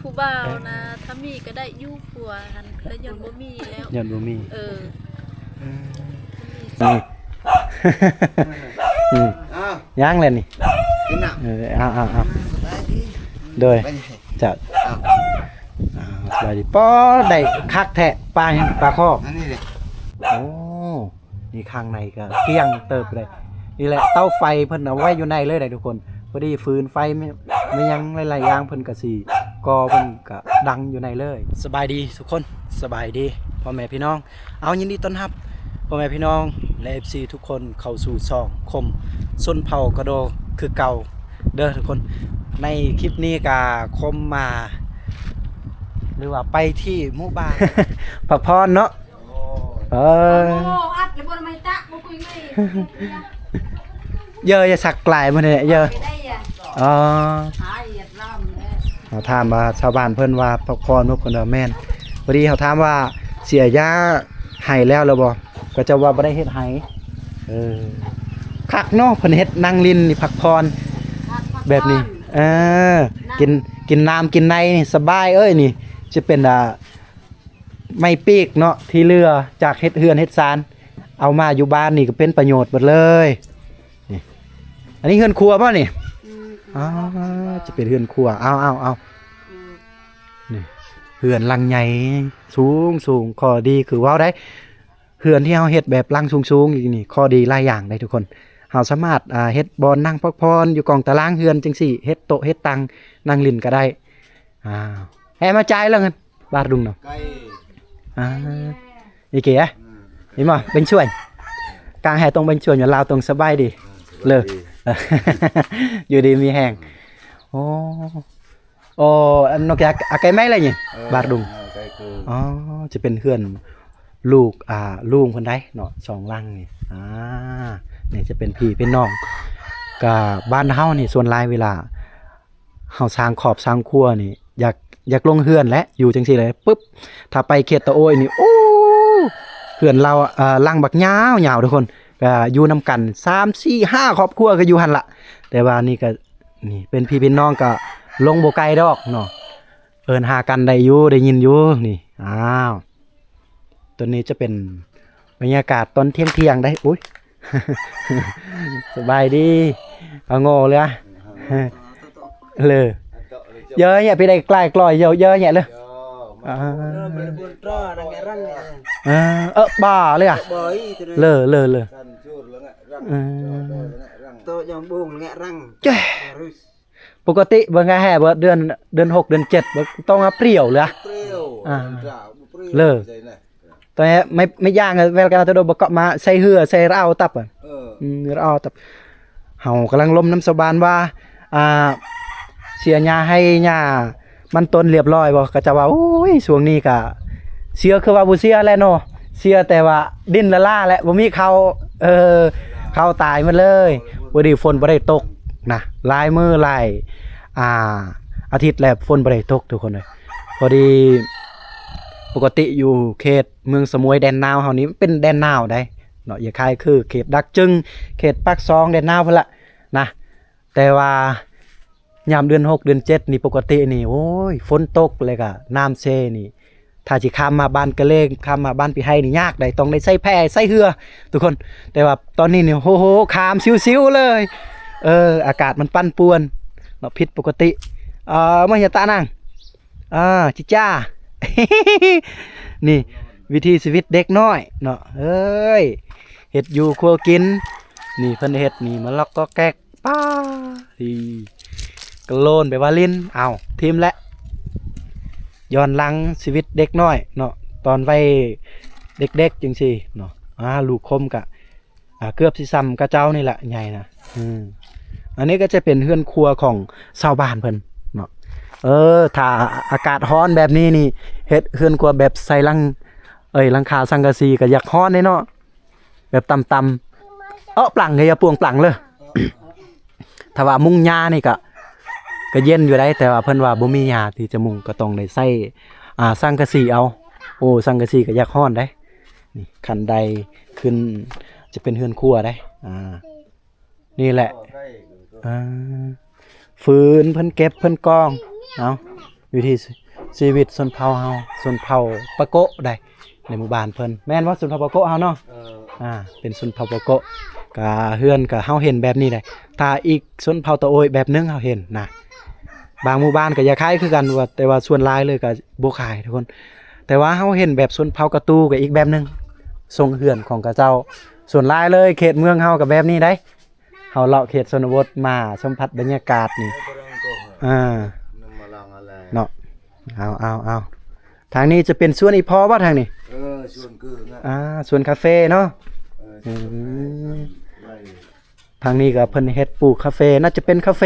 ຜູ້ບ່າວນະ ຖ້າມີກໍໄດ້ຢູ່ ຜົວຫັ້ນ ແຕ່ຍ້ອນບໍ່ມີແລ້ວ ຍ້ອນບໍ່ມີ ເອີ ອືມ ອືມ ອືມ ຍັງແຫຼະນີ້ ກິນນ້ຳ ເອີ ເອົາໆໆ ສະບາຍດີ ໂດຍ ເຈົ້າ ເອົາ ອ່າ ສະບາຍດີ ປໍ ໄດ້ຄັກແທ້ ປາຫຍັງ ປາຄໍ ອັນນີ້ເດ້ ໂອ້ ນີ້ຂ້າງໃນກໍກ້ຽງເຕີບເລີຍ ນີ້ແຫຼະ ເຕົາໄຟເພິ່ນເອົາໄວ້ຢູ່ໃນເລີຍໄດ໋ທຸກຄົນ ພໍດີຟືນໄຟ ແມ່ນຫຍັງຫຼາຍໆຢ່າງເພິ່ນກໍຊິກໍ່ ເພິ່ນກໍດັງຢູ່ໃນເລີຍ. ສະບາຍດີທຸກຄົນ ສະບາຍດີພໍ່ແມ່ພີ່ນ້ອງ ເອົາ ຍິນດີຕ້ອນຮັບພໍ່ແມ່ພີ່ນ້ອງ ແລະ ເອັຟຊີ ທຸກຄົນເຂົ້າສູ່ຊ່ອງຄົມຊົນເຜົ່າກະໂດຄືເກົ່າເດີທຸກຄົນ. ໃນຄລິບນີ້ກະຄົມມາ ຫຼືວ່າໄປທີ່ໝູ່ບ້ານ ພັກຜ່ອນເນາະ. ເອີ ໂອ້ ອັດແລ້ວບໍ່ໄດ້ໄມ້ຕະ ບໍ່ຄຸຍເງີຍ ເຢີ ຢ່າສັກຫຼາຍມື້ນີ້ເຢີ ໄປໄດ້ຍະ ອໍ ຫາຫຽດລຳແລ້ວ ເຮົາຖາມວ່າຊາວບ້ານເພິ່ນວ່າພັກຜ່ອນບໍ່ ເພິ່ນວ່າແມ່ນ. ພໍດີເຮົາຖາມວ່າເສຍຢາໄຫ້ແລ້ວ ແລ້ວບໍ່ ເຂົາເຈົ້າວ່າບໍ່ໄດ້ເຮັດໄຫ້. ເອີ ຄັກເນາະ ເພິ່ນເຮັດນັ່ງຫຼິ້ນນີ້ ພັກຜ່ອນ ພັກ ພັກ ແບບນີ້ ຜ່ອນ ເອີ ນັ່ງ ກິນ ກິນນ້ຳກິນໃນນີ້ສະບາຍເອີຍ. ນີ້ຈະເປັນ ອ່າ ໄມ້ປີກເນາະ ທີ່ເຫຼືອຈາກເຮັດເຮືອນເຮັດຊານ ເອົາມາຢູ່ບ້ານນີ້ກໍເປັນປະໂຫຍດໝົດເລີຍ. ນີ້ ອັນນີ້ເຮືອນຄົວບໍ່ນີ້? ອືມ ອໍ ຈະເປັນເຮືອນຄົວ. ເອົາໆໆ ອືມ ນີ້ ເຮືອນຫຼັງໃຫຍ່ສູງໆ ຂໍ້ດີຄືເວົ້າໄດ້ ເຮືອນທີ່ເຮົາເຮັດແບບຫຼັງສູງໆອີກນີ້ ຂໍ້ດີຫຼາຍຢ່າງເດ້ທຸກຄົນ. ເຮົາສາມາດ ອ່າ ເຮັດບ່ອນນັ່ງພັກຜ່ອນຢູ່ກ້ອງຕາລ່າງເຮືອນຈັ່ງຊີ້ ເຮັດໂຕະເຮັດຕັ່ງນັ່ງຫຼິ້ນກໍໄດ້. ອ້າວ ແອມາຈ່າຍແລ້ວເງິນ ບາດດຸງເນາະ ໄກ ອ່າ ອີເກຍ ອືມ ເຫັນບໍ່ ເບັງຊ່ວຍ ກາງແຫ່ຕົງເບັງຊ່ວຍ ຢູ່ລາວຕົງສະບາຍດີ ເລີ ຢູ່ດີມີແຮງ. ໂອ້ ໂອ້ ອັນນົກກະອາໄກ່ໄມ້ລະນີ້ ເອີ ບາດດຸງ ເອີ ໄກ່ຄື ອໍ ຈະເປັນເຮືອນລູກ ອ່າ ລຸງເພິ່ນໄດ໋ເນາະ ສອງຫຼັງນີ້. ອ່າ ນີ້ຈະເປັນພີ່ເປັນນ້ອງ ກະບ້ານເຮົານີ້ສ່ວນຫຼາຍເວລາ ເຮົາສ້າງຄອບສ້າງຄົວນີ້ ຢາກ ຢາກລົງເຮືອນແຫຼະ ຢູ່ຈັ່ງຊີ້ແຫຼະປຶບ ຖ້າໄປເຂດຕະໂອ້ຍນີ້ ໂອ້ ເຮືອນລາວ ເອີ ຫຼັງບັກຍາວໆ ທຸກຄົນ ກະຢູ່ນຳກັນສາມ ສີ່ ຫ້າ ຄອບຄົວກໍຢູ່ຫັ້ນລະ. ແຕ່ວ່ານີ້ກະ ນີ້ເປັນພີ່ເປັນນ້ອງ ກະລົງບໍ່ໄກດອກເນາະ ເອີ້ນຫາກັນໄດ້ຢູ່ ໄດ້ຍິນຢູ່ນີ້. ອ້າວ ຕົວນີ້ຈະເປັນບັນຍາກາດຕອນທ່ຽງໆ ໄດ໋. ໂອ້ຍ ສະບາຍດີ ອາໂງເລີຍ ເລີ ເຢີແຍະ ໄປໄດ້ກລາຍກລອຍ ເຢີແຍະເລີ ອ່າ ເອີ ບາເລີຍ ເລີ ເລີ ເລີ ເອີ ໂຕຍອງບຸງແງະຣັງ ເຈ້ ປົກກະຕິເບິ່ງແຮ່ເບີດເດືອນ ເດືອນຫົກ ເດືອນເຈັດ ເບິ່ງຕ້ອງມາປຽວເລີຍ ປຽວ ອ່າ ເລີ ແຕ່ໄມ້ ໄມ້ຢາງແວວກັນເອົາແຕ່ໂດບະເກາະມາໃສ່ເຮືອໃສ່ລະອາວຕັບ ເອີ ອືມ ລະອາວຕັບ. ເຮົາກຳລັງລົມນຳຊາວບ້ານວ່າ ອ່າ ເສຍຫຍ້າໄຮ່ຫຍ້າມັນຕົ້ນລຽບລ້ອຍບໍ່ ເຂົາເຈົ້າວ່າ ໂອ້ຍ ຊ່ວງນີ້ກະເສຍ ຄືວ່າບໍ່ເສຍແຫຼະເນາະ ເສຍແຕ່ວ່າດິນລະລ້າແຫຼະ ບໍ່ມີເຂົ້າ ເອີ ເຂົ້າຕາຍໝົດເລີຍ. ພໍດີຝົນບໍ່ໄດ້ຕົກນະ ຫຼາຍມື້ຫຼາຍ ອ່າ ອາທິດແລ້ວຝົນບໍ່ໄດ້ຕົກທຸກຄົນເອີຍ. ພໍດີປົກກະຕິຢູ່ເຂດເມືອງສະໝວຍແດນນາວເຮົານີ້ ມັນເປັນແດນໜາວໃດ໋ເນາະ ຢ່າຄ້າຍຄືເຂດດາກຈຶງ ເຂດປາກຊ່ອງແດນນາວພຸ້ນລະນະ. ແຕ່ວ່າຍາມເດືອນຫົກ ເດືອນເຈັດນີ້ ປົກກະຕິນີ້ ໂອ້ຍ ຝົນຕົກແລ້ວກະນ້ຳເຊນີ້ ຖ້າຊິຂ້າມມາບ້ານກະເລງ ຂ້າມມາບ້ານປີໄຮນີ້ຍາກໃດ໋ ຕ້ອງໄດ້ໃຊ້ແພໃຊ້ເຮືອທຸກຄົນ. ແຕ່ວ່າຕອນນີ້ນີ້ ໂອ້ໂຫ ຂ້າມຊິວໆເລີຍ ເອີ ອາກາດມັນປັ່ນປ່ວນເນາະ ຜິດປົກກະຕິ. ເອີ ມາເຮຍຕະນັງ ອ່າ ຈິຈ້າ ນີ້ວິຖີຊີວິດເດັກນ້ອຍເນາະ ເອີຍ ເຮັດຢູ່ຄົວກິນ ນີ້ເພິ່ນເຮັດນີ້ ມາລັອກກໍແກກ ປ້າ ກະໂລນໄປວ່າຫຼິ້ນ ເອົາ ຖິ້ມແຫຼະ. ຍ້ອນຫຼັງຊີວິດເດັກນ້ອຍເນາະ ຕອນໄວເດັກໆ ຈັ່ງຊີ້ເນາະ ອ່າ ລູກຄົມກະ ອ່າ ເກືອບຊິສ່ຳກະເຈົ້ານີ້ແຫຼະໃຫຍ່ນະ. ອືມ ອັນນີ້ກໍຈະເປັນເຮືອນຄົວຂອງຊາວບ້ານເພິ່ນເນາະ ເອີ ຖ້າອາກາດຮ້ອນແບບນີ້ນີ້ ເຮັດເຮືອນຄົວແບບໃສ່ຫຼັງ ເອີຍ ຫຼັງຄາສັງກະສີກໍຢາກຮ້ອນເດ້ເນາະ ແບບຕ່ຳໆ ເອາະ ປລັງ ກະຢ່າປວງປລັງເລີຍ. ຖ້າວ່າມຸງຫຍ້ານີ້ກະ ກະເຢັນຢູ່ໃດ໋ ແຕ່ວ່າເພິ່ນວ່າບໍ່ມີຫຍ້າທີ່ຈະມຸງ ກໍຕ້ອງໄດ້ໃຊ້ ອ່າ ສັງກະສີເອົາ. ໂອ້ ສັງກະສີກະຢາກຮ້ອນໃດ໋ ນີ້ ຂັ້ນໄດຂຶ້ນຈະເປັນເຮືອນຄົວໃດ໋ ອ່າ ນີ້ແຫຼະ ອ່າ ຟືນເພິ່ນເກັບເພິ່ນກອງ ເອົາ ວິຖີຊີວິດຊົນເຜົ່າເຮົາ ຊົນເຜົ່າປະໂກະໃດ ໃນໝູ່ບ້ານເພິ່ນ ແມ່ນບໍ່? ຊົນເຜົ່າປະໂກະເຮົາເນາະ. ເອີ ອ່າ ເປັນຊົນເຜົ່າປະໂກະ ກະເຮືອນກະເຮົາເຫັນແບບນີ້ແຫຼະ. ຖ້າອີກຊົນເຜົ່າຕະໂອຍແບບໜຶ່ງເຮົາເຫັນນະ ບາງໝູ່ບ້ານກະຢາກຂາຍຄືກັນວ່າ ແຕ່ວ່າສ່ວນຫຼາຍເລີຍກະບໍ່ຂາຍທຸກຄົນ. ແຕ່ວ່າເຮົາເຫັນແບບຊົນເຜົ່າກະຕູກະອີກແບບໜຶ່ງ ຊົງເຮືອນຂອງເຂົາເຈົ້າ. ສ່ວນຫຼາຍເລີຍເຂດເມືອງເຮົາກະແບບນີ້ໃດ. ເຮົາເລາະເຂດຊົນນະບົດມາສຳຜັດບັນຍາກາດນີ້ ອ່າ ເນາະ. ເອົາ ເອົາ ເອົາ ທາງນີ້ຈະເປັນສວນອີ່ພໍ່ບໍ່ທາງນີ້? ເອີ ສວນຄືນະ ອ່າ ສວນກາເຟເນາະ. ເອີ ອືມ ສວນກາເຟ ທາງນີ້ກໍເພິ່ນເຮັດປູກກາເຟ ໜ້າຈະເປັນກາເຟ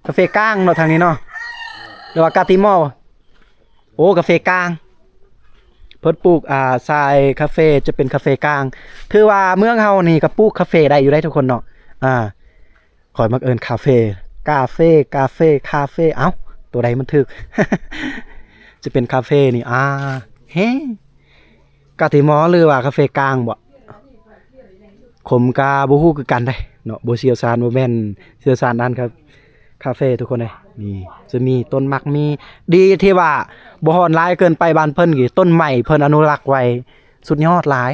ກາເຟກາງເນາະ ທາງນີ້ເນາະ ຫຼືວ່າກາຕິມໍ? ໂອ້ ກາເຟກາງ ເພິ່ນປູກ ອ່າ ສາຍກາເຟ ຈະເປັນກາເຟກາງ. ຖືວ່າເມືອງເຮົານີ້ກໍປູກກາເຟໄດ້ຢູ່ໄດ໋ທຸກຄົນເນາະ. ອ່າ ຂ້ອຍມັກເອີ້ນຄາເຟ ກາເຟ ກາເຟ ຄາເຟ. ເອົ້າ ໂຕໃດມັນຖືກ? ຈະເປັນຄາເຟນີ້ ອ່າ ເຮ ກາຕິມໍ ຫຼືວ່າກາເຟກາງບໍ? ຜົມກະບໍ່ຮູ້ຄືກັນເດ້ເນາະ ບໍ່ຊ່ຽວຊານ ບໍ່ແມ່ນຊ່ຽວຊານດ້ານຄາ ຄາເຟທຸກຄົນເອີຍ. ນີ້ຈະມີຕົ້ນໝາກມີ ດີທີ່ວ່າບໍ່ຮ້ອນຫຼາຍເກີນໄປ. ບ້ານເພິ່ນນີ້ ຕົ້ນໄມ້ເພິ່ນອະນຸລັກໄວ້ສຸດຍອດຫຼາຍ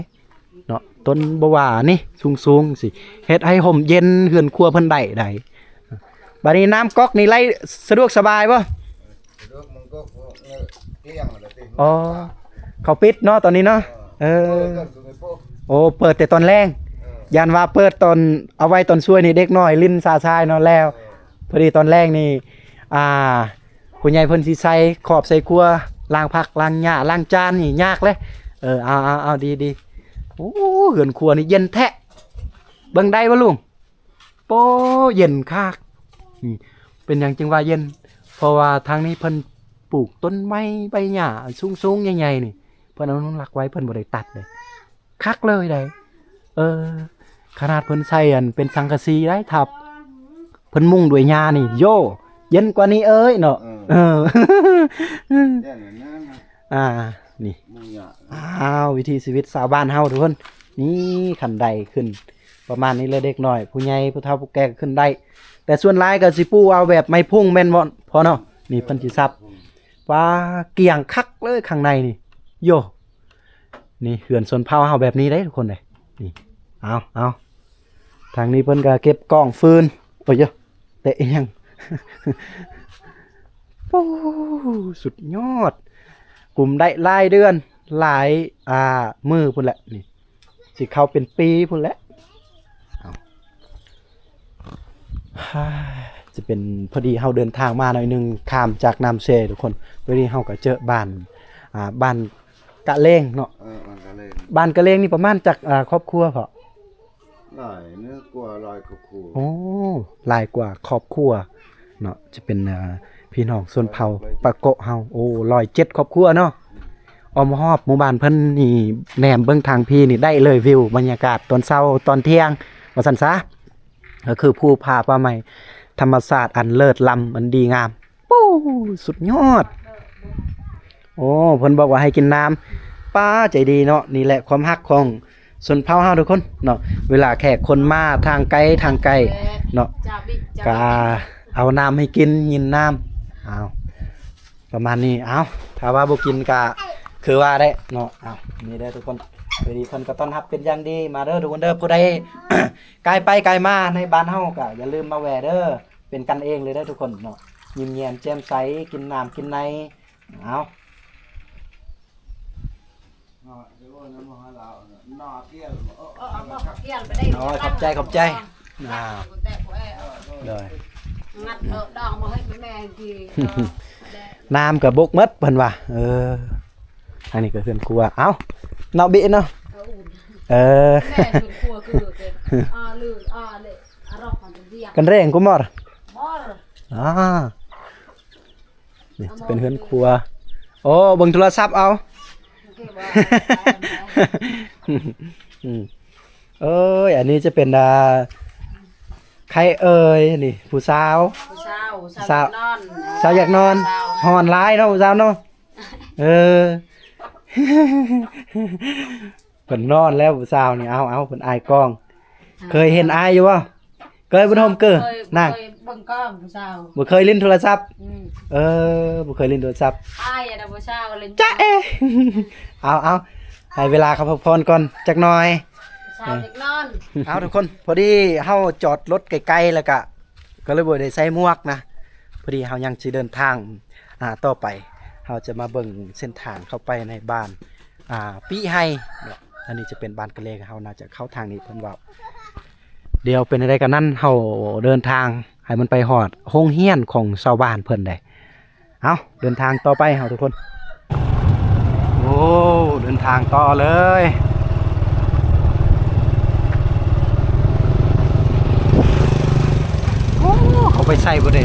ເນາະ. ຕົ້ນບໍ່ວ່ານີ້ສູງໆ ຊິເຮັດໃຫ້ຮົ່ມເຢັນເຮືອນຄົວເພິ່ນໄດ້ໃດ໋. ບາດນີ້ນ້ຳກັອກນີ້ໄຫຼສະດວກສະບາຍບໍ່? ສະດວກ ມັນກໍ ເອີ ກ້ຽງແລ້ວຕິ. ອໍ ເຂົາປິດເນາະຕອນນີ້ເນາະ. ເອີ ເອີ ເປີດຕອນແລງ. ເອີ ຢ້ານວ່າເປີດຕອນ ເອົາໄວ້ຕອນສວຍນີ້ເດັກນ້ອຍຫຼິ້ນຊາຊາຍເນາະ. ແລ້ວ ເອີ ພໍດີຕອນແລງນີ້ ອ່າ ຜູ້ໃຫຍ່ເພິ່ນຊິໃສ່ຂອບໃສ່ຄົວ ລ້າງຜັກລ້າງຫຍ້າລ້າງຈານນີ້ຍາກເລີຍ. ເອີ ເອົາ ເອົາ ເອົາ ດີໆ. ໂອ້ ເຮືອນຄົວນີ້ເຢັນແທ້ ເບິ່ງໄດ້ບໍ່ລຸງ? ໂອ້ ເຢັນຄັກ. ອືມ ເປັນຫຍັງຈຶ່ງວ່າເຢັນ? ເພາະວ່າທາງນີ້ເພິ່ນປູກຕົ້ນໄມ້ໃບຫຍ້າສູງໆໃຫຍ່ໆນີ້ ເພິ່ນອະນຸລັກໄວ້ ເພິ່ນບໍ່ໄດ້ຕັດເດ້. ຄັກເລີຍໃດ໋. ເອີ ຂະໜາດເພິ່ນໃສ່ອັນເປັນສັງກະສີໄດ໋ ຖ້າເພິ່ນມຸງດ້ວຍຫຍ້ານີ້ ໂຢ ເຢັນກວ່ານີ້ເອີຍເນາະ. ເອີ ເອີ ຢ້ານແນວນັ້ນນະ. ອ່າ ນີ້ ມຸງຫຍ້າ. ອ້າວ ວິຖີຊີວິດຊາວບ້ານເຮົາທຸກຄົນ. ນີ້ ຂັ້ນໄດຂຶ້ນປະມານນີ້ເລີຍ ເດັກນ້ອຍ ຜູ້ໃຫຍ່ ຜູ້ເຖົ້າ ຜູ້ແກ່ກໍຂຶ້ນໄດ້. ແຕ່ສ່ວນຫຼາຍກໍຊິປູເອົາແບບໄມ້ພຸ້ງແມ່ນບໍ່ພໍ່ເນາະ? ນີ້ເພິ່ນຊິສັບ. ວ້າ ກ້ຽງຄັກເລີຍຂ້າງໃນນີ້ ໂຢ. ນີ້ເຮືອນຊົນເຜົ່າເຮົາແບບນີ້ເດ້ທຸກຄົນເດ້. ນີ້ ເອົາ ເອົາ ທາງນີ້ເພິ່ນກໍເກັບກ້ອງຟືນ. ໂອ້ຍ ແຕະອີ່ຫຍັງ? ໂອ້ ສຸດຍອດ ກຸມໄດ້ຫຼາຍເດືອນ ຫຼາຍ ອ່າ ມື້ພຸ້ນແຫຼະ. ນີ້ຊິເຂົ້າເປັນປີພຸ້ນແຫຼະ. ເອົາ ຈະເປັນ ພໍດີເຮົາເດີນທາງມາໜ້ອຍໜຶ່ງ ຂ້າມຈາກນ້ຳເຊທຸກຄົນ. ມື້ນີ້ເຮົາກໍເຈີບ້ານ ອ່າ ບ້ານກະເລງເນາະ. ເອີ ບ້ານກະເລງ. ບ້ານກະເລງນີ້ປະມານຈັກ ອ່າ ຄອບຄົວເພາະ? ຫຼາຍເນາະ ກວ່າຮ້ອຍຄອບຄົວ. ໂອ້ ຫຼາຍກວ່າຄອບຄົວເນາະ. ຈະເປັນ ເອີ ພີ່ນ້ອງຊົນເຜົ່າປະເກາະເຮົາ. ໂອ້ ຮ້ອຍເຈັດຄອບຄົວເນາະ. ອ້ອມຮອບໝູ່ບ້ານເພິ່ນນີ້ ແນມເບິ່ງທາງພີ້ນີ້ໄດ້ເລີຍ ວິວບັນຍາກາດຕອນເຊົ້າຕອນທ່ຽງວ່າຊັ້ນຊະ. ກໍຄືພູຜາປ່າໄມ້ ທຳມະຊາດອັນເລີດລ້ຳ ອັນດີງາມ. ໂອ້ ສຸດຍອດ. ໂອ້ ເພິ່ນບອກວ່າໃຫ້ກິນນ້ຳ. ປ້າ ໃຈດີເນາະ. ນີ້ແຫຼະຄວາມຮັກຂອງຊົນເຜົ່າເຮົາທຸກຄົນເນາະ. ເວລາແຂກຄົນມາທາງໄກ ທາງໄກເນາະ ກະເອົານ້ຳໃຫ້ກິນ ຍິນນ້ຳ. ອ້າວ ປະມານນີ້. ເອົາ ຖ້າວ່າບໍ່ກິນກະຄືວ່າໄດ້ເນາະ. ເອົາ ນີ້ເດີທຸກຄົນ ມື້ນີ້ເພິ່ນກໍຕ້ອນຮັບເປັນຢ່າງດີ. ມາເດີທຸກຄົນເດີ ຜູ້ໃດກາຍໄປກາຍມາໃນບ້ານເຮົາກໍຢ່າລືມມາແວ່ເດີ. ເປັນກັນເອງເລີຍເດີທຸກຄົນເນາະ ຍິ້ມແຍ້ມແຈ່ມໃສ ກິນນ້ຳກິນໃນ. ເອົາ ເອີ ເອົາໝາກກະທ່ຽນໄປໄດ້. ໂອ້ຍ ຂອບໃຈ ຂອບໃຈ. ອ່າ ແຕ່ຜູ້ແອ ໂດຍ ງັດເອົາດອງມາໃຫ້ແມ່ກິນ. ເອີ ນ້ຳກໍບົກໝົດເພິ່ນວ່າ. ເອີ ອັນນີ້ກໍເຮືອນຄົວ. ເອົ້າ ເນາະ ບິເນາະ. ເອີ ເອີ ແມ່ເຮືອນຄົວຄື ອ່າ ລື ອ່າ ເລ ອ່າ ລັອກຂອງເວຍ ກັນແຮງກູມອລ. ອ່າ ນີ້ຈະເປັນເຮືອນຄົວ. ໂອ້ ເບິ່ງໂທລະສັບເອົາ. ອືມ ເອີຍ ອັນນີ້ຈະເປັນ ອ່າ ໃຜເອີຍ ນີ້ຜູ້ສາວ ຜູ້ສາວ ສາວ ສາວຢາກນອນ ສາວຢາກນອນ. ສາວຮ້ອນຫຼາຍເນາະ ຜູ້ສາວເນາະ. ເອີ ເພິ່ນນອນແລ້ວຜູ້ສາວນີ້. ເອົາ ເອົາ ເພິ່ນອາຍກ້ອງ. ເຄີຍເຫັນອາຍຢູ່ບໍ່? ເຄີຍບຸນໂຮມເກີ ເຄີຍ ນາງ ເຄີຍ ເບິ່ງກ້ອງຜູ້ສາວ ບໍ່ເຄີຍຫຼິ້ນໂທລະສັບ. ອືມ ເອີ ບໍ່ເຄີຍຫຼິ້ນໂທລະສັບ. ອ້າຍນະຜູ້ສາວຫຼິ້ນ. ຈະເອ ເອົາໆ ໃຫ້ເວລາເຂົາພັກຜ່ອນກ່ອນຈັກໜ່ອຍ. ຜູ້ສາວຢາກນອນ. ເອົາ ທຸກຄົນ ພໍດີເຮົາຈອດລົດໃກ້ໆ ແລ້ວກະ ກໍເລີຍບໍ່ໄດ້ໃສ່ໝວກນະ. ພໍດີເຮົາຍັງຊິເດີນທາງ ອ່າ ຕໍ່ໄປ ເຮົາຈະມາເບິ່ງເສັ້ນທາງເຂົ້າໄປໃນບ້ານ ອ່າ ປີໄຮເນາະ. ອັນນີ້ຈະເປັນບ້ານກະເລກ ເຮົາໜ້າຈະເຂົ້າທາງນີ້ ເພິ່ນເວົ້າ. ດຽວເປັນໃດກະນັ້ນ ເຮົາເດີນທາງໃຫ້ມັນໄປຮອດໂຮງຮຽນຂອງຊາວບ້ານເພິ່ນເດ້. ເອົາ ເດີນທາງຕໍ່ໄປເຮົາທຸກຄົນ. ໂອ້ ເດີນທາງຕໍ່ເລີຍ. ໂອ້ ເຂົາໄປໃສ່ບໍ່ເດ້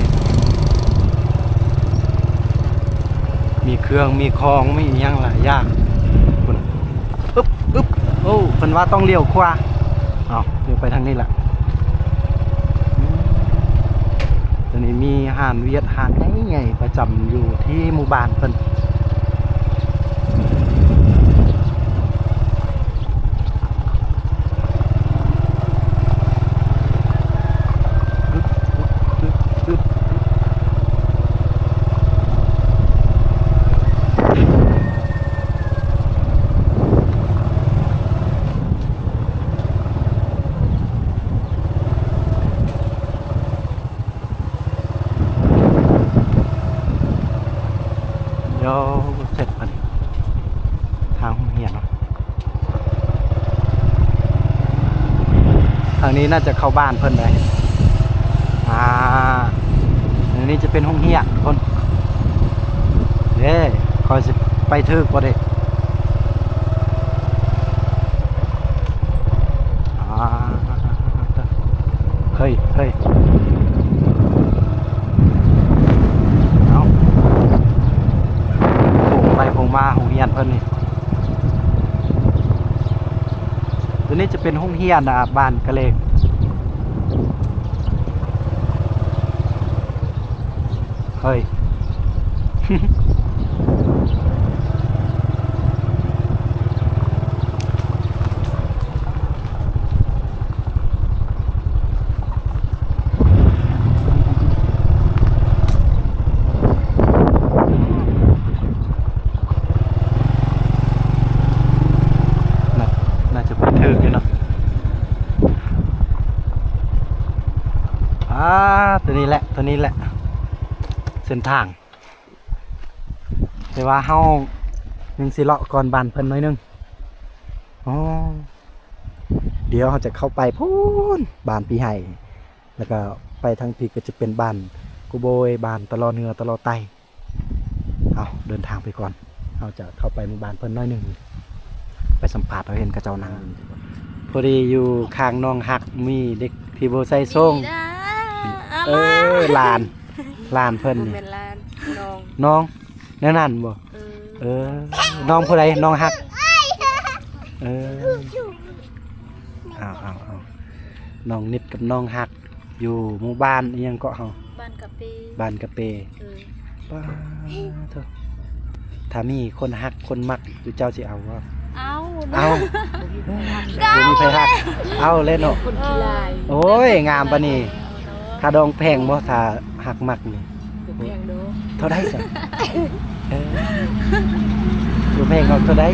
ມີເຄື່ອງມີຂອງ ມີອີ່ຫຍັງຫຼາຍຢ່າງ. ພຸ້ນ ອຶບ ອຶບ ໂອ້ ເພິ່ນວ່າຕ້ອງລ້ຽວຂວາ. ເອົາ ດຽວໄປທາງນີ້ລະ. ຕົວນີ້ມີຮ້ານຫວຽດ ຮ້ານໃຫຍ່ໆ ປະຈຳຢູ່ທີ່ໝູ່ບ້ານເພິ່ນ. ດຽວເສັດມັນ ທາງໂຮງຮຽນເນາະ. ທາງນີ້ໜ້າຈະເຂົ້າບ້ານເພິ່ນໄດ໋. ອ່າ ອັນນີ້ຈະເປັນໂຮງຮຽນຄົນ. ເດ້ ຂ້ອຍຊິໄປຖືກບໍ່ເດ້? ອ່າ ເຮີ້ຍ ເຮີ້ຍ ເອົາ ໂຄ້ງໄປໂຄ້ງມາ ໂຮງຮຽນເພິ່ນນີ້. ຕົວນີ້ຈະເປັນໂຮງຮຽນ ອ່າ ບ້ານກະເລກ. ເຮີ້ຍ ໜ້າ ໜ້າຈະບໍ່ຖືກຢູ່ເນາະ. ອ່າ ຕົວນີ້ແຫຼະ ຕົວນີ້ແຫຼະ ເສັ້ນທາງ. ແຕ່ວ່າເຮົາຍັງຊິເລາະກ່ອນບ້ານເພິ່ນໜ້ອຍໜຶ່ງ. ອໍ ດຽວເຮົາຈະເຂົ້າໄປພຸ້ນ ບ້ານປີໄຮ ແລ້ວກໍໄປທາງພີ້ກໍຈະເປັນບ້ານກູໂບຍ ບ້ານຕະຫຼໍເໜືອ ຕະຫຼໍໃຕ້. ເອົາ ເດີນທາງໄປກ່ອນ ເຮົາຈະເຂົ້າໄປໝູ່ບ້ານເພິ່ນໜ້ອຍໜຶ່ງ ໄປສຳພາດ. ເຮົາເຫັນເຂົາເຈົ້ານັ່ງ ພໍດີຢູ່ຂ້າງນ້ອງຮັກ ມີເດັກທີ່ບໍ່ໃສ່ໂສ້ງ. ເອີ ຫຼານ ຫຼານເພິ່ນນີ້ ບໍ່ແມ່ນຫຼານ ນ້ອງ ນ້ອງ ແນວນັ້ນບໍ່? ເອີ ເອີ ນ້ອງຜູ້ໃດ? ນ້ອງຮັກ ເອີ ເອົາໆໆ ນ້ອງນິດກັບນ້ອງຮັກ ຢູ່ໝູ່ບ້ານອີ່ຫຍັງເກາະເຮົາ? ບ້ານກະເປ ບ້ານກະເປ. ເອີ ປ້າໂທ້ ຖ້າມີຄົນຮັກຄົນມັກຢູ່ ເຈົ້າຊິເອົາບໍ່? ເອົາ ເອົາ ບໍ່ມີໃຜຮັກ ບໍ່ມີໃຜຮັກ ເອົາແຫຼະເນາະ ຄົນຂີ້ລາຍ. ໂອ້ຍ ງາມປານນີ້ ເອົາເນາະ. ຄ່າດອງແພງບໍ່ ຖ້າຮັກມັກນີ້? ບໍ່ແພງດອກ. ເທົ່າໃດຊະ? ເອີ ບໍ່ແພງດອກ. ເທົ່າໃດ?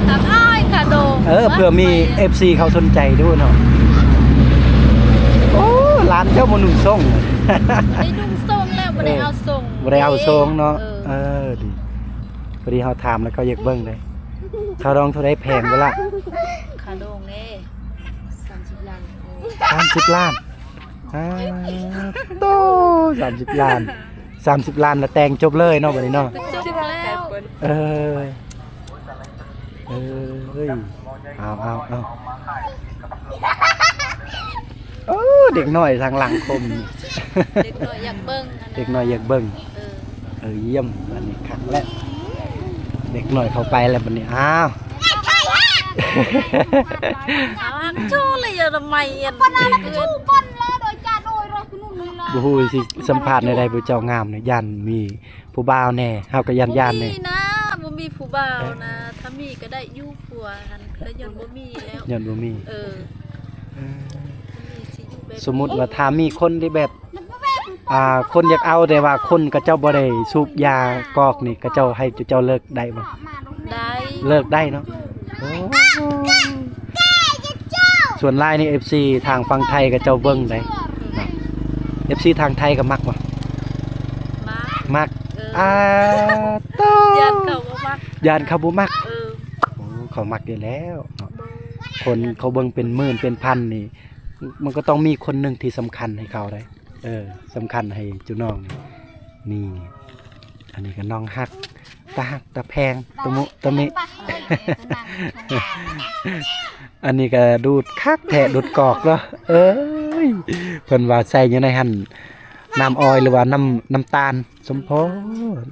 ຖາມອ້າຍຄ່າດອງ. ເອີ ເພື່ອມີເອັຟຊີເຂົາສົນໃຈດູເນາະ. ໂອ້ ຫຼານເຈົ້າບໍ່ນຸ່ງໂສ້ງ. ບໍ່ໄດ້ນຸ່ງໂສ້ງແລ້ວ ບໍ່ໄດ້ເອົາໂສ້ງ ບໍ່ໄດ້ເອົາໂສ້ງເນາະ. ເອີ ເອີ ດີ ພໍດີເຮົາຖາມແລ້ວເຂົາຢາກເບິ່ງເດ້. ຄ່າດອງເທົ່າໃດ ແພງບໍ່ລະ? ຄ່າດອງເດ້ ສາມສິບລ້ານ. ສາມສິບລ້ານ. ອ່າ ໂຕ ສາມສິບລ້ານ ສາມສິບລ້ານລະແຕ່ງຈົບເລີຍເນາະ ບັດນີ້ເນາະ. ຈົບແລ້ວ. ເອີ ເອີຍ ເອົາ ເອົາ ເອົາ ໂອ້ ເດັກນ້ອຍທາງຫຼັງຄົມນີ້ ເດັກນ້ອຍຢາກເບິ່ງຫັ້ນນະ ເດັກນ້ອຍຢາກເບິ່ງ. ເອີ ເອີ ຢ້ຽມ ອັນນີ້ຄັກແລ້ວ ເດັກນ້ອຍເຂົ້າໄປແລ້ວບັດນີ້. ອ້າວ ເອົາ ຮັກໂຊເລີຍ ຢ່າທຳໄມ ອັນ ປະນາລະກະຊູ່ ປະນາລະກະຊູ່ ໂດຍຈາດ ໂດຍ ໂດຍ ບໍ່ຮູ້ຊິສຳພາດແນວໃດ ຜູ້ເຈົ້າງາມນີ້ ຢ້ານມີຜູ້ບ່າວແດ່ ເຮົາກໍຢ້ານໆແດ່. ບໍ່ມີນະ ບໍ່ມີຜູ້ບ່າວນະ. ເອີ ຖ້າມີກໍໄດ້ຢູ່ ຜົວຫັ້ນ ກໍຍ້ອນບໍ່ມີແລ້ວ ຍ້ອນບໍ່ມີ. ເອີ ເອີ ບໍ່ມີຊິຢູ່ ສົມມຸດວ່າຖ້າມີຄົນທີ່ແບບ ອ່າ ຄົນຢາກເອົາ ແຕ່ວ່າຄົນເຂົາເຈົ້າບໍ່ໄດ້ສູບຢາກອກນີ້ ເຂົາເຈົ້າໃຫ້ເຈົ້າເລີກໄດ້ບໍ່? ໄດ້ ເລີກໄດ້ເນາະ. ໂອ້ ສ່ວນຫຼາຍນີ້ ເອັຟຊີ ທາງຝັ່ງໄທເຂົາເຈົ້າເບິ່ງໄດ໋ເນາະ. ເອັຟຊີ ທາງໄທກໍມັກບໍ່? ມັກ ມັກ. ເອີ ອ່າ ໂຕ ຢ້ານເຂົາບໍ່ມັກ ຢ້ານເຂົາບໍ່ມັກ. ເອີ ໂອ້ ເຂົາມັກຢູ່ແລ້ວເນາະ. ຄົນເຂົາເບິ່ງເປັນໝື່ນເປັນພັນນີ້ ມັນກໍຕ້ອງມີຄົນໜຶ່ງທີ່ສຳຄັນໃຫ້ເຂົາໄດ໋. ເອີ ສຳຄັນໃຫ້ຈຸນ້ອງນີ້. ນີ້ ອັນນີ້ກໍນ້ອງຮັກ ຕາຮັກຕາແພງ ຕະມຸຕະມິ. ອັນນີ້ກໍດູດຄັກແທ້ ດູດກອກເນາະ. ເອີຍ ເພິ່ນວ່າໃສ່ຢູ່ໃນຫັ້ນ ນ້ຳອ້ອຍ ຫຼືວ່ານ້ຳ ນ້ຳຕານສົມໂພດ.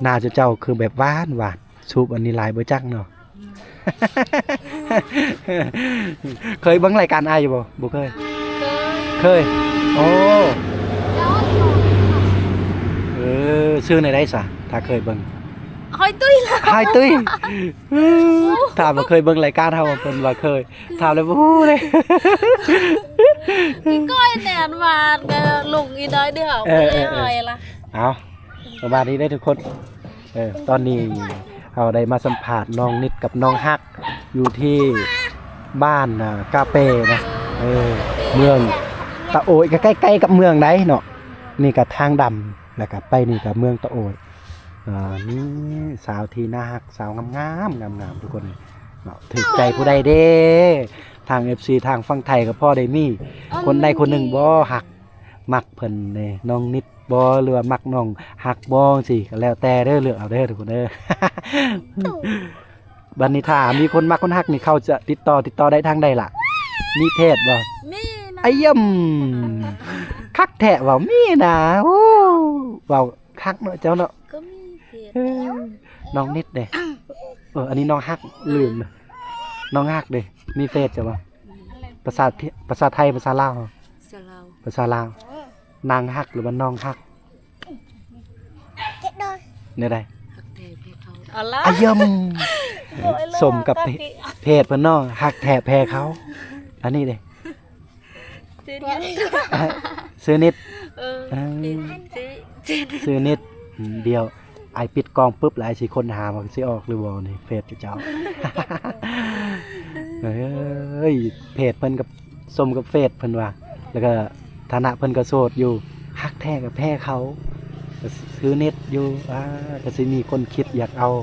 ໜ້າເຈົ້າ ເຈົ້າຄືແບບຫວານ ຫວານ. ສູບອັນນີ້ຫຼາຍບໍ່ຈັກເນາະ. ເຄີຍເບິ່ງລາຍການອ້າຍຢູ່ບໍ່? ບໍ່ເຄີຍ. ເຄີຍ ເຄີຍ. ໂອ້ ເອີ ຊື່ແນວໃດຊະ ຖ້າເຄີຍເບິ່ງ? ຫອຍຕຸ້ຍ ຫອຍຕຸ້ຍ. ຖາມວ່າເຄີຍເບິ່ງລາຍການເຮົາບໍ່? ເພິ່ນວ່າເຄີຍ. ຖາມແລ້ວບໍ່ຮູ້ເລີຍ. ກ້ອຍແໜນວ່າ ເອີ ລົງອີກໜ້ອຍດຽວ. ເອີ ເອີ ເອີ ເອົາ ປະມານນີ້ເດີທຸກຄົນ. ເອີ ຕອນນີ້ເຮົາໄດ້ມາສຳພາດນ້ອງນິດກັບນ້ອງຮັກ ຢູ່ທີ່ບ້ານ ອ່າ ກາເປນະ ເອີ ເມືອງຕະໂອຍ ກໍໃກ້ໆກັບເມືອງໃດເນາະ. ນີ້ກໍທາງດຳ ແລ້ວກໍໄປນີ້ກໍເມືອງຕະໂອຍ. ອ່າ ນີ້ສາວທີ່ໜ້າຮັກ ສາວງາມໆ ງາມໆ ທຸກຄົນເນາະ. ຖືກໃຈຜູ້ໃດເດ້? ທາງເອັຟຊີ ທາງຝັ່ງໄທກໍພໍໄດ້ມີຄົນໃດຄົນໜຶ່ງບໍ່ ຮັກມັກເພິ່ນເດ້ ນ້ອງນິດ ບໍ່ ຫຼືວ່າມັກນ້ອງຮັກບໍ່ ຈັ່ງຊີ້ ກໍແລ້ວແຕ່ເດີ ເລືອກເອົາເດີທຸກຄົນເດີ. ບັດນີ້ຖ້າມີຄົນມັກຄົນຮັກນີ້ ເຂົາຈະຕິດຕໍ່ ຕິດຕໍ່ໄດ້ທາງໃດລະ? ມີເພຈບໍ່? ມີນະ. ອາຍົມ ຄັກແທ້ ເວົ້າມີນະ. ໂອ້ ເວົ້າຄັກເນາະເຈົ້າເນາະ. ກໍມີເພຈ. ເອີ ນ້ອງນິດເດ້? ເອີ ອັນນີ້ນ້ອງຮັກ ລືມ. ນ້ອງຮັກເດ້ ມີເຟສເຈົ້າບໍ່? ພາສາ ພາສາໄທ ພາສາລາວ? ພາສາລາວ. ພາສາລາວ. ນາງຮັກ ຫຼືວ່ານ້ອງຮັກ? ແນວໃດ? ຮັກແທ້ແພ້ເຂົາ. ອາຍົມ ສົມກັບເພ ເພຈເພິ່ນເນາະ ຮັກແທ້ແພ້ເຂົາ. ອັນນີ້ເດ້? ຊື່ນິດ. ເອີ ເອີ ຊື່ ຊື່ນິດ. ອືມ ດຽວອ້າຍປິດກ້ອງປຶບ ແລ້ວອ້າຍຊິຄົ້ນຫາວ່າຊິອອກຫຼືບໍ່ນີ້ ເຟສເຈົ້າ. ເອີຍ ເພຈເພິ່ນກໍສົມກັບເຟສເພິ່ນວ່າ ແລ້ວກໍຖານະເພິ່ນກໍໂສດຢູ່ ຮັກແທ້ກໍແພ້ເຂົາ ກໍຊື່ນິດຢູ່. ອ່າ ກໍຊິມີຄົນຄິດຢາກເອົາ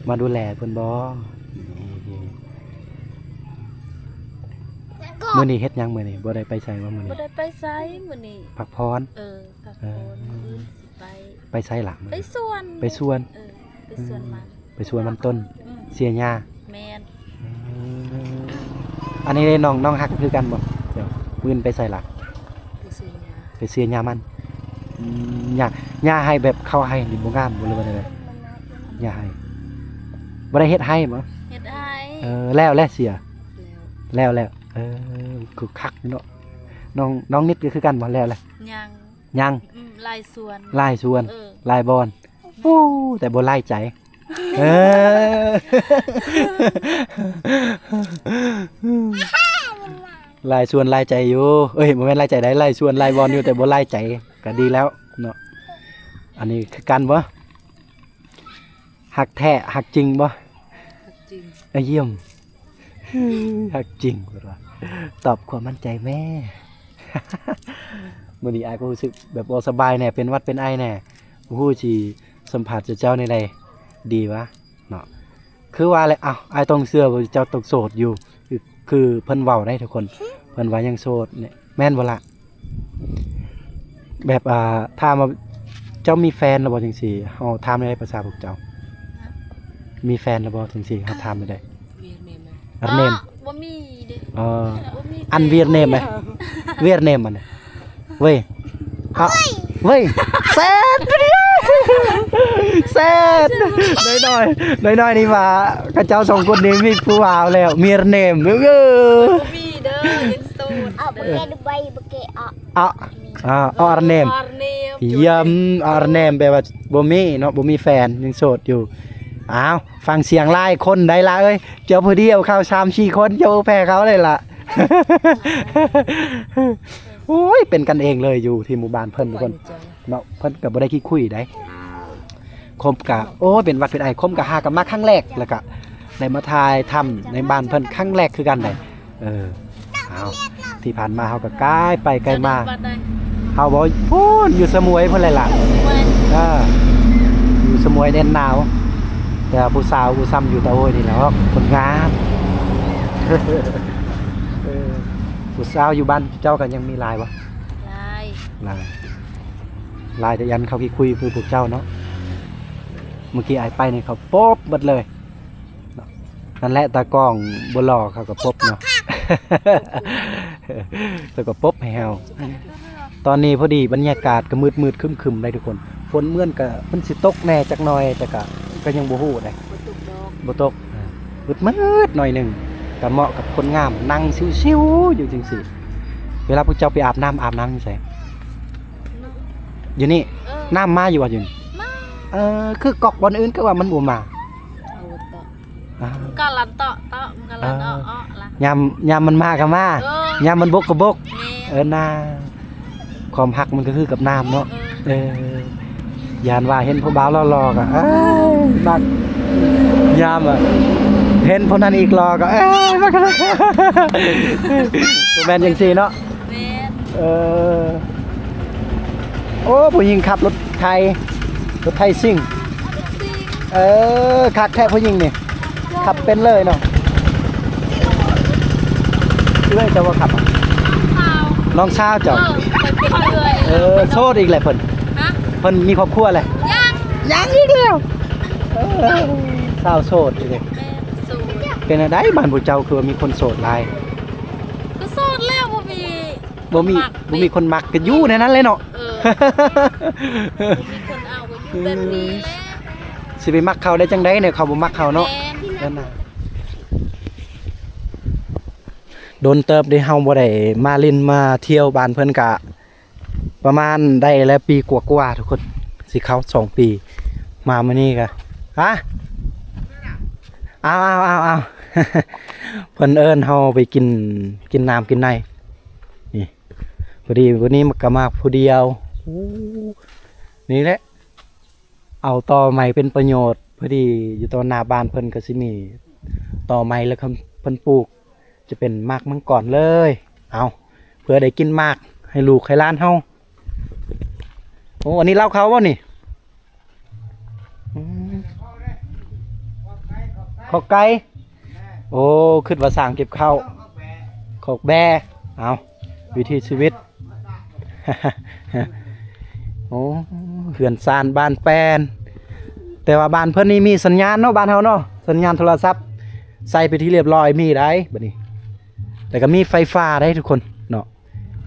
ມາດູແລເພິ່ນບໍ່? ມື້ນີ້ເຮັດຫຍັງ? ມື້ນີ້ບໍ່ໄດ້ໄປໃສບໍ່? ມື້ນີ້ບໍ່ໄດ້ໄປໃສມື້ນີ້ ພັກຜ່ອນ. ເອີ ພັກຜ່ອນ. ເອີ ມື້ອື່ນຊິໄປ. ໄປໃສລະ? ໄປສວນ. ໄປສວນ. ເອີ ໄປສວນມັນ. ໄປສວນມັນຕົ້ນ. ອືມ ເສຍຫຍ້າ. ແມ່ນ. ເອີ ອັນນີ້ເດ້ ນ້ອງ ນ້ອງຮັກຄືກັນບໍ່? ດຽວມື້ອື່ນໄປໃສລະ? ໄປເສຍຫຍ້າ. ໄປເສຍຫຍ້າມັນ. ອືມ ຫຍ້າ ຫຍ້າໃຫ້ແບບເຂົາໃຫ້ນີ້ບໍ່ງາມບໍ່ ຫຼືວ່າແນວໃດ? ຫຍ້າໃຫ້. ບໍ່ໄດ້ເຮັດໃຫ້ບໍ່? ເຮັດໃຫ້. ເອີ ແລ້ວ ແລ້ວເສຍ. ແລ້ວ ແລ້ວ ແລ້ວ. ເອີ ຄືຄັກເນາະ. ນ້ອງ ນ້ອງນິດກໍຄືກັນບໍ່? ແລ້ວ ແລ້ວ. ຍັງ. ຍັງ. ອືມ ຫຼາຍສວນ. ຫຼາຍສວນ. ເອີ ຫຼາຍບ່ອນ. ໂອ້ ແຕ່ບໍ່ຫຼາຍໃຈ. ເອີ ຫຼາຍສ່ວນຫຼາຍໃຈຢູ່. ເອີຍ ບໍ່ແມ່ນຫຼາຍໃຈໃດ ຫຼາຍສ່ວນຫຼາຍບ່ອນຢູ່ ແຕ່ບໍ່ຫຼາຍໃຈ ກໍດີແລ້ວເນາະ. ອັນນີ້ຄືກັນບໍ່? ຮັກແທ້ ຮັກຈິງບໍ່? ຮັກຈິງ. ອາ ຢ້ຽມ. ຮັກຈິງ ເພິ່ນວ່າ. ຕອບຄວາມໝັ້ນໃຈແມ້. ມື້ນີ້ອ້າຍກໍຮູ້ສຶກແບບບໍ່ສະບາຍແດ່ ເປັນຫວັດເປັນໄອແດ່ ບໍ່ຮູ້ຊິສຳພາດເຈົ້າແນວໃດດີວະເນາະ. ຄືວ່າແຫຼະ ອ້າວ ອ້າຍຕ້ອງເຊື່ອວ່າເຈົ້າຕ້ອງໂສດຢູ່ ຄື ຄືເພິ່ນເວົ້າໄດ໋ທຸກຄົນ ເພິ່ນວ່າຍັງໂສດນີ້ ແມ່ນບໍ່ລະ? ແບບ ອ່າ ຖາມວ່າເຈົ້າມີແຟນແລ້ວບໍ່ ຈັ່ງຊີ້ ເຮົາຖາມໄດ້ພາສາພວກເຈົ້າ? ຮະ? ມີແຟນແລ້ວບໍ່ ຈັ່ງຊີ້ ເຮົາຖາມໄດ້. ວຽດນາມ. ອາ ເນມ. ບໍ່ມີເດ້. ເອີ ບໍ່ມີແຟນ. ອັນວຽດນາມໄດ໋ ວຽດນາມອັນນີ້ ເວີຍ ເຮົາ ເວີຍ ແຊດ ແຊດ ນ້ອຍໆ ນ້ອຍໆ ນີ້ວ່າ ຂະເຈົ້າສອງຄົນນີ້ມີຜູ້ບ່າວແລ້ວ ວຽດນາມ. ເອີ ບໍ່ມີເດີ ຍັງໂສດ. ອາ ບໍ່ແກ່ ບໍ່ແກ່ ອາ ອາ ອາ ອາ ອາ ເນມ ອາ ເນມ ຢ້ຳ ອາ ເນມ ແປວ່າບໍ່ມີເນາະ ບໍ່ມີແຟນ ຍັງໂສດຢູ່. ອ້າວ ຟັງສຽງຫຼາຍຄົນໄດ້ລະເອີຍ ເຈົ້າຜູ້ດຽວເຂົາສາມສີ່ຄົນ ເຈົ້າແພ້ເຂົາໄດ້ລະ. ໂອ້ຍ ເປັນກັນເອງເລີຍ ຢູ່ທີ່ໝູ່ບ້ານເພິ່ນ ທຸກຄົນເນາະ. ເພິ່ນກໍບໍ່ໄດ້ຂີ້ຄຸຍໃດ. ຄົມກະ ໂອ້ຍ ເປັນຫວັດເປັນໄອ ຄົມກະຫາກັນມາຄັ້ງແລກ ແລ້ວກະໄດ້ມາຖ່າຍທຳໃນບ້ານເພິ່ນຄັ້ງແລກຄືກັນໃດ. ເອີ ເອົາ ທີ່ຜ່ານມາເຮົາກໍກາຍໄປກາຍມາ ເຮົາບໍ່ພຸ້ນ ຢູ່ສະໝວຍພຸ້ນແຫຼະລະ. ເອີ ຢູ່ສະໝວຍແດນໜາວ ແຕ່ວ່າຜູ້ສາວຜູ້ຊ່ຳຢູ່ຕາໂອ້ຍນີ້ແຫຼະ ຄົນງາມ. ເອີ ຜູ້ສາວຢູ່ບ້ານເຈົ້າກໍຍັງມີຫຼາຍບໍ່? ຫຼາຍ ຫຼາຍ ຫຼາຍແຕ່ອັນເຂົາຂີ້ຄຸຍຄືພວກເຈົ້າເນາະ. ເມື່ອກີ້ອ້າຍໄປນີ້ເຂົາປົບເບິດເລີຍ. ນັ້ນແຫຼະ ຕາກ້ອງບໍ່ຫຼໍ່ເຂົາກໍປົບເນາະ ເຂົາກໍປົບໃຫ້ເຮົາ. ຕອນນີ້ພໍດີບັນຍາກາດກໍມືດໆຄຶ້ມໆໄດ໋ທຸກຄົນ. ຝົນເໝືອນກໍມັນຊິຕົກແດ່ຈັກໜ່ອຍ ແຕ່ກໍ ກໍຍັງບໍ່ຮູ້ໃດ໋ ບໍ່ຕົກດອກ ບໍ່ຕົກ ອ່າ ມືດໆໜ້ອຍໜຶ່ງ ກໍເໝາະກັບຄົນງາມນັ່ງຊິວໆຢູ່ຈັ່ງຊີ້. ເວລາພວກເຈົ້າໄປອາບນ້ຳ ອາບນ້ຳຢູ່ໃສ? ຢູ່ນີ້ ເອີ ນ້ຳມາຢູ່ບໍ່? ຢູ່ນີ້ ມາ ເອີ ຄືກອກບ່ອນອື່ນຄືວ່າມັນບໍ່ມາ? ເອົາເຕາະ ອ່າ ມັນກໍລັນເຕາະເຕາະ ມັນກໍລັນເອາະເອາະລະ ຍາມ ຍາມມັນມາກໍມາ ເອີ ຍາມມັນບົກກໍບົກ ແມ່ນ ເອີ ນາ ຄວາມຮັກມັນກໍຄືກັບນ້ຳເນາະ ເອີ ເອີ ຢ້ານວ່າເຫັນຜູ້ບ່າວຫຼໍ່ໆກໍ ເອີຍ ມັກ ຍາມວ່າເຫັນຜູ້ນັ້ນອີກຫຼໍ່ກໍ ເອີຍ ມັກ ບໍ່ແມ່ນຈັ່ງຊີ້ເນາະ. ແມ່ນ ເອີ ໂອ້ ຜູ້ຍິງຂັບລົດໄຖ ລົດໄຖຊິງ ເອີ ຄັກແທ້ຜູ້ຍິງນີ້ ຂັບເປັນເລີຍເນາະ. ເອື້ອຍເຈົ້າບໍ່ຂັບ ນ້ອງສາວ ນ້ອງສາວເຈົ້າ ເອີ ຂ້ອຍເປັນເອື້ອຍ ເອີ ໂສດອີກແຫຼະເພິ່ນ ຮະ ເພິ່ນມີຄອບຄົວແຫຼະ ຍັງ ຍັງອີກແລ້ວ ເອີ ສາວໂສດອີກເດ້. ແມ່ນ ໂສດ ເປັນແນວໃດບ້ານພວກເຈົ້າຄືວ່າມີຄົນໂສດຫຼາຍ? ກໍໂສດແລ້ວ ບໍ່ມີ ບໍ່ມີ ບໍ່ມີຄົນມັກ ບໍ່ມີຄົນມັກກໍຢູ່ໃນນັ້ນແຫຼະເນາະ ເອີ ບໍ່ມີຄົນເອົາກໍຢູ່ແບບນີ້ແຫຼະ ຊິໄປມັກເຂົາໄດ້ຈັ່ງໃດແນວເຂົາບໍ່ມັກເຮົາເນາະ ແມ່ນ ນັ້ນນະ. ດົນເຕີບເດ້ເຮົາບໍ່ໄດ້ມາຫຼິ້ນມາທ່ຽວບ້ານເພິ່ນ ກະປະມານໄດ້ແລ້ວປີກວ່າໆ ທຸກຄົນ ຊິເຂົ້າສອງປີ ມາມື້ນີ້ກະ ຮະ ເອົາໆໆໆ ເພິ່ນເອີ້ນເຮົາໄປກິນ ກິນນ້ຳກິນໃນ ນີ້ ພໍດີມື້ນີ້ມັນກໍມາຜູ້ດຽວ ໂອ້ ນີ້ແຫຼະ ເອົາຕໍໄມ້ເປັນປະໂຫຍດ. ພໍດີຢູ່ຕໍ່ໜ້າບ້ານເພິ່ນກໍຊິມີຕໍໄມ້ ແລ້ວເພິ່ນ ເພິ່ນປູກຈະເປັນໝາກມັງກອນເລີຍ. ເອົາ ເພື່ອໄດ້ກິນໝາກໃຫ້ລູກໃຫ້ຫຼານເຮົາ. ໂອ້ ອັນນີ້ເລົ້າເຂົ້າບໍ່ນີ້? ອືມ ຂອກໄກ່ ໂອ້ ຄິດວ່າສ້າງເກັບເຂົ້າ ຂອກແບ້. ເອົາ ວິຖີຊີວິດ ໂອ້ ເຮືອນຊານບ້ານແປ້ນ ແຕ່ວ່າບ້ານເພິ່ນນີ້ມີສັນຍານເນາະ ບ້ານເຮົາເນາະ ສັນຍານໂທລະສັບ ໃສ່ເປັນທີ່ລຽບຮ້ອຍ ມີໄດ໋ບັດນີ້ ແລ້ວກໍມີໄຟຟ້າໄດ໋ທຸກຄົນເນາະ.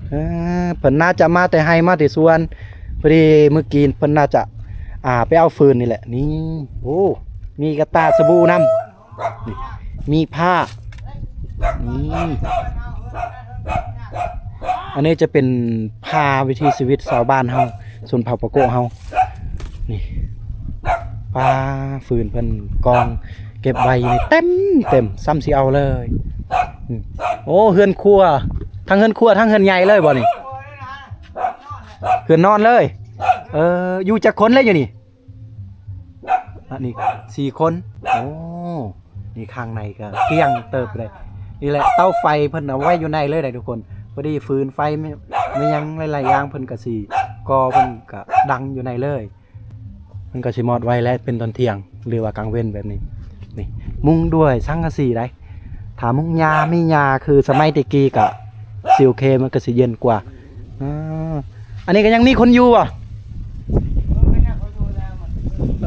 ເອີ ເພິ່ນໜ້າຈະມາແຕ່ໄຮ່ມາແຕ່ສວນ ພໍດີມື້ກີ້ເພິ່ນໜ້າຈະ ອ່າ ໄປເອົາຟືນນີ້ແຫຼະ. ນີ້ ໂອ້ ມີກະຕ່າສະບູນຳ ນີ້ ມີຜ້າ ນີ້ ອັນນີ້ຈະເປັນຜ້າວິຖີຊີວິດຊາວບ້ານເຮົາ ຊົນເຜົ່າປາໂກະເຮົາ. ນີ້ ປ່າ ຟືນເພິ່ນກອງເກັບໄວ້ຢູ່ນີ້ເຕັມໆ ສ່ຳຊິເອົາເລີຍ. ໂອ້ ເຮືອນຄົວ ທັງເຮືອນຄົວ ທັງເຮືອນໃຫຍ່ເລີຍບໍ່ນີ້? ເຮືອນນອນເລີຍ. ເອີ ຢູ່ຈັກຄົນແລ້ວຢູ່ນີ້? ອັນນີ້ສີ່ຄົນ. ໂອ້ ນີ້ຂ້າງໃນກໍກ້ຽງເຕີບເລີຍ. ນີ້ແຫຼະ ເຕົາໄຟເພິ່ນເອົາໄວ້ຢູ່ໃນເລີຍໄດ໋ທຸກຄົນ. ພໍດີຟືນໄຟ ແມ່ນຫຍັງຫຼາຍໆຢ່າງ ເພິ່ນກໍຊິກໍ່ ເພິ່ນກໍດັງຢູ່ໃນເລີຍ. ມັນກໍຊິມອດໄວແຫຼະ ເປັນຕອນທ່ຽງ ຫຼືວ່າກາງເວັນແບບນີ້. ນີ້ ມຸງດ້ວຍສັງກະສີໄດ໋. ຖ້າມຸງຫຍ້າມີຫຍ້າຄືສະໄໝແຕ່ກີ້ກະຊິໂອເຄ ມັນກໍຊິເຢັນກວ່າ. ອ່າ ອັນນີ້ກໍຍັງມີຄົນຢູ່ບໍ່?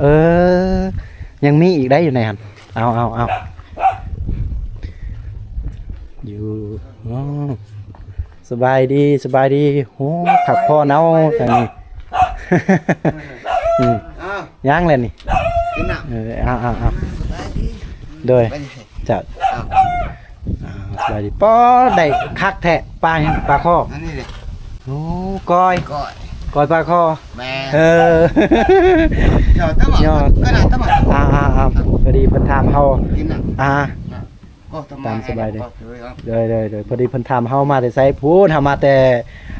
ເອີ ຍັງມີອີກໄດ໋ຢູ່ໃນຫັ້ນ. ເອົາ ເອົາ ເອົາ ຢູ່ ໂອ້ ສະບາຍດີ ສະບາຍດີ. ໂອ້ ພັກຜ່ອນເອົາທາງນີ້. ອືມ ເອົາ ຍັງແຫຼະນີ້ ກິນນ້ຳ. ເອີ ເອົາ ເອົາ ເອົາ ສະບາຍດີ ໂດຍ ສະບາຍດີ ເຈົ້າ ເອົາ ອ່າ ສະບາຍດີ. ປໍ ໄດ້ຄັກແທ້ ປາຫຍັງ? ປາຄໍ່ ອັນນີ້ເດ້. ໂອ້ ກ້ອຍ ກ້ອຍ ກ້ອຍປາຄໍ່ ແມ່ນ. ເອີ ຍອດຕະໝໍ້ ຍອດ ກໍໜ້າຕະໝໍ້. ອ່າໆໆ ພໍດີເພິ່ນຖາມເຮົາ ກິນນ້ຳ ອ່າ ອ່າ ກໍຕາມສະບາຍເດ້. ໂດຍ ໂດຍ ໂດຍ ພໍດີເພິ່ນຖາມເຮົາມາແຕ່ໃສພຸ້ນ, ເຮົາມາແຕ່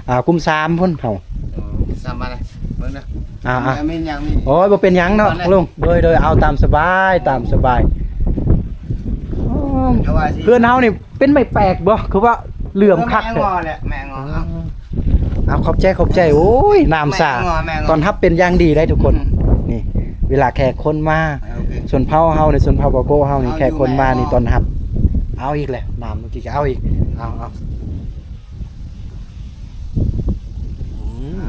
ອ່າ ກຸ່ມສາມພຸ້ນເຮົາ. ເອີ ສາມມາເລີຍ ເບິ່ງເດີ. ອ່າໆ ມີຫຍັງ ມີ ໂອ້ຍ ບໍ່ເປັນຫຍັງເນາະລຸງ. ໂດຍ ໂດຍ ເອົາຕາມສະບາຍ ຕາມສະບາຍ. ເພື່ອນເຮົານີ້ເປັນໄມ້ແປກບໍ່ ຄືວ່າເຫຼື້ອມຄັກແທ້? ແມ່ງໍແຫຼະ ແມ່ງໍ. ເອົາ ຂອບໃຈ ຂອບໃຈ. ໂອ້ຍ ນ້ຳຊາ ແມ່ນ ຕ້ອນຮັບເປັນຢ່າງດີໄດ໋ທຸກຄົນ. ນີ້ ເວລາແຂກຄົນມາ ໂອເຄ ຊົນເຜົ່າເຮົານີ້ ຊົນເຜົ່າບາໂກເຮົານີ້ ແຂກຄົນມານີ້ຕ້ອນຮັບ. ເອົາອີກແຫຼະ ນ້ຳເມື່ອກີ້ກໍເອົາອີກ. ເອົາ ເອົາ. ອືມ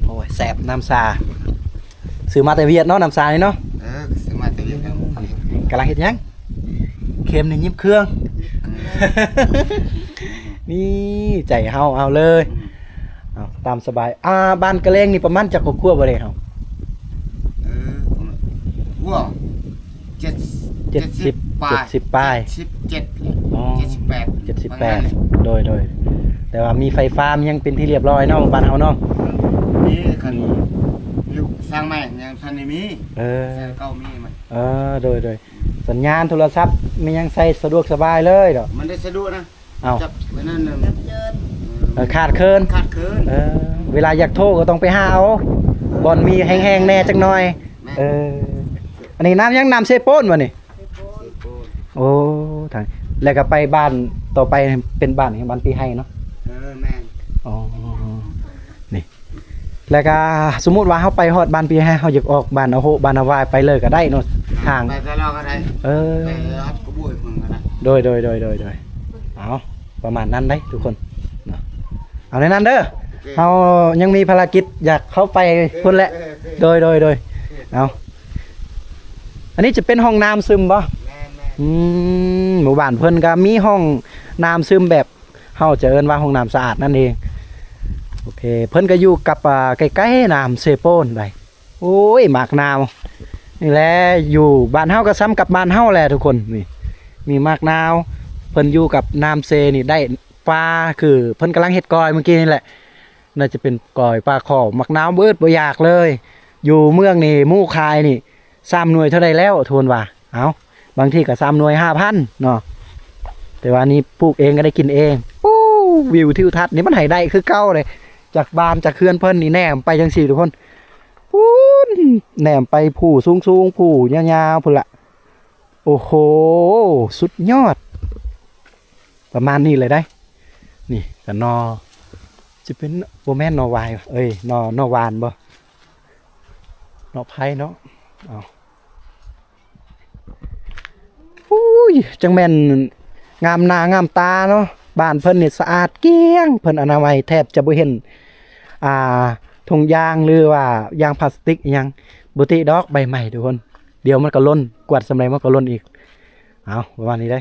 ໂອ້ຍ ແຊບ ນ້ຳຊາ. ຊື້ມາແຕ່ຫວຽດເນາະ ນ້ຳຊານີ້ເນາະ. ເອີ ຊື້ມາແຕ່ຫວຽດ. ກຳລັງເຮັດຫຍັງ? ເຄັມນີ້ຫຍິບເຄື່ອງ. ນີ້ໃຈເຮົາ ເອົາເລີຍ. ເອົາ ຕາມສະບາຍ. ອ່າ ບ້ານກະແລງນີ້ປະມານຈັກຄອບຄົວບໍ່ເດ້ເຮົາ? ເອີ ໂອ້ ເຈັດ ເຈັດສິບ ເຈັດສິບປາຍ ເຈັດສິບປາຍ ເຈັດສິບເຈັດ ອໍ ເຈັດສິບແປດ ເຈັດສິບແປດ ປະມານນັ້ນ. ໂດຍ ໂດຍ ແຕ່ວ່າມີໄຟຟ້າ ມີຫຍັງເປັນທີ່ລຽບຮ້ອຍເນາະ ບ້ານເຮົາເນາະ. ມີຄັນ ອືມ ຢູ່ສ້າງໃໝ່ຍັງທັນໄດ້ມີ. ເອີ ສ້າງເກົ່າມີໝົດ. ເອີ ໂດຍ ໂດຍ ສັນຍານໂທລະສັບມີຫຍັງໃຊ້ສະດວກສະບາຍເລີຍເນາະ. ມັນໄດ້ສະດວກນະ. ເອົ້າ ຈັບໄວ້ນັ້ນນະ ຈັບເຈີນ ເອີ ຂາດເຂີນ ຂາດເຂີນ. ເອີ ເວລາຢາກໂທກໍຕ້ອງໄປຫາເອົາ ເອີ ບ່ອນມີແຫ້ງໆແດ່ຈັກໜ່ອຍ. ແມ່ນ ເອີ ອັນນີ້ນ້ຳຫຍັງ? ນ້ຳເຊໂປນບໍ່ນີ້? ເຊໂປນ. ໂອ້ ທາງ ແລ້ວກໍໄປບ້ານຕໍ່ໄປ ເປັນບ້ານຫຍັງ? ບ້ານປີໄຮເນາະ. ເອີ ແມ່ນ. ອໍ ນີ້ ແລ້ວກໍສົມມຸດວ່າເຮົາໄປຮອດບ້ານປີໄຮ ເຮົາຢາກອອກບ້ານອາໂຮ ບ້ານອາວາຍ ໄປເລີຍກໍໄດ້ເນາະ ທາງ ໄປຕະຫຼອດກໍໄດ້. ເອີ ໄປຮັບກະບວຍເພິ່ນກໍໄດ້. ໂດຍ ໂດຍ ໂດຍ ໂດຍ ໂດຍ. ເອົາ ປະມານນັ້ນໄດ໋ທຸກຄົນເນາະ. ເອົາແນວນັ້ນເດີ ໂອເຄ ເຮົາຍັງມີພາລະກິດຢາກເຂົ້າໄປພຸ້ນແຫຼະ. ໂອເຄ ໂອເຄ ໂດຍ ໂດຍ ໂດຍ. ເອົາ ອັນນີ້ຈະເປັນຫ້ອງນ້ຳຊຶມບໍ່? ແມ່ນໆ ອືມ ໝູ່ບ້ານເພິ່ນກໍມີຫ້ອງນ້ຳຊຶມແບບ ເຮົາຈະເອີ້ນວ່າຫ້ອງນ້ຳສະອາດນັ້ນເອງ. ໂອເຄ ເພິ່ນກໍຢູ່ກັບ ອ່າ ໃກ້ໆນ້ຳເຊໂປນໄດ໋. ໂອ້ຍ ໝາກນາວນີ້ແຫຼະ ຢູ່ບ້ານເຮົາກໍສ່ຳກັບບ້ານເຮົາແຫຼະທຸກຄົນ. ນີ້ ມີໝາກນາວ ເພິ່ນຢູ່ກັບນ້ຳເຊນີ້ໄດ້ປາ ຄືເພິ່ນກຳລັງເຮັດກ້ອຍມື້ກີ້ນີ້ແຫຼະ ໜ້າຈະເປັນກ້ອຍປາຄໍ. ໝາກນາວບໍ່ອຶດບໍ່ຢາກເລີຍ. ຢູ່ເມືອງນີ້ໝູ່ຂາຍນີ້ ສາມໜ່ວຍເທົ່າໃດແລ້ວ ໂທນວ່າ. ເອົ້າ ບາງທີກໍສາມໜ່ວຍຫ້າພັນເນາະ ແຕ່ວ່ານີ້ປູກເອງກໍໄດ້ກິນເອງ. ໂອ້ ວິວທິວທັດນີ້ມັນໃຫ້ໄດ້ຄືເກົ່າເດ້ ຈາກບ້ານ ຈາກເຮືອນເພິ່ນນີ້ແນມໄປຈັ່ງຊີ້ທຸກຄົນ ພຸ້ນ ແນມໄປພູສູງໆ ພູຍາວໆພຸ້ນລະ. ໂອ້ໂຫ ສຸດຍອດ ປະມານນີ້ເລີຍໄດ໋. ນີ້ກໍໜໍ່ ຊິເປັນ ບໍ່ແມ່ນໜໍ່ຫວາຍ ເອີຍ ໜໍ່ ໜໍ່ຫວານບໍ່? ເນາະ ໄຜ່ເນາະ. ເອົາ ອຸ້ຍ ຈັ່ງແມ່ນງາມໜ້າງາມຕາເນາະ. ບ້ານເພິ່ນນີ້ສະອາດກ້ຽງ ເພິ່ນອະນາໄມແທບຈະບໍ່ເຫັນ ອ່າ ຖົງຢາງ ຫຼືວ່າຢາງພລາສຕິກອີ່ຫຍັງ. ບໍ່ຕິດອກໃບໄມ້ທຸກຄົນ ດຽວມັນກໍຫຼົ່ນ ກວາດສ່ຳໃດມັນກໍຫຼົ່ນອີກ. ເອົາ ປະມານນີ້ເດ້.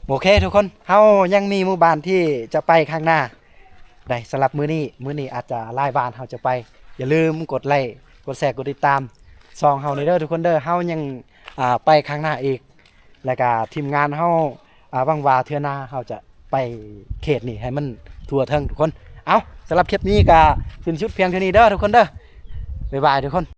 ໂອເຄທຸກຄົນ ເຮົາຍັງມີໝູ່ບ້ານທີ່ຈະໄປຂ້າງໜ້າໄດ້. ສຳລັບມື້ນີ້ ມື້ນີ້ອາດຈະຫຼາຍບ້ານເຮົາຈະໄປ. ຢ່າລືມກົດໄລ້ ກົດແຊ ກົດຕິດຕາມຊ່ອງເຮົານີ້ເດີທຸກຄົນເດີ. ເຮົາຍັງ ອ່າ ໄປຂ້າງໜ້າອີກ ແລ້ວກະທີມງານເຮົາ ອ່າ ຫວັງວ່າເທື່ອໜ້າເຮົາຈະໄປເຂດນີ້ໃຫ້ມັນທົ່ວເຖິງທຸກຄົນ. ເອົາ ສຳລັບຄລິບນີ້ກະສິ້ນສຸດພຽງເທົ່ານີ້ເດີທຸກຄົນເດີ. ບາຍບາຍທຸກຄົນ.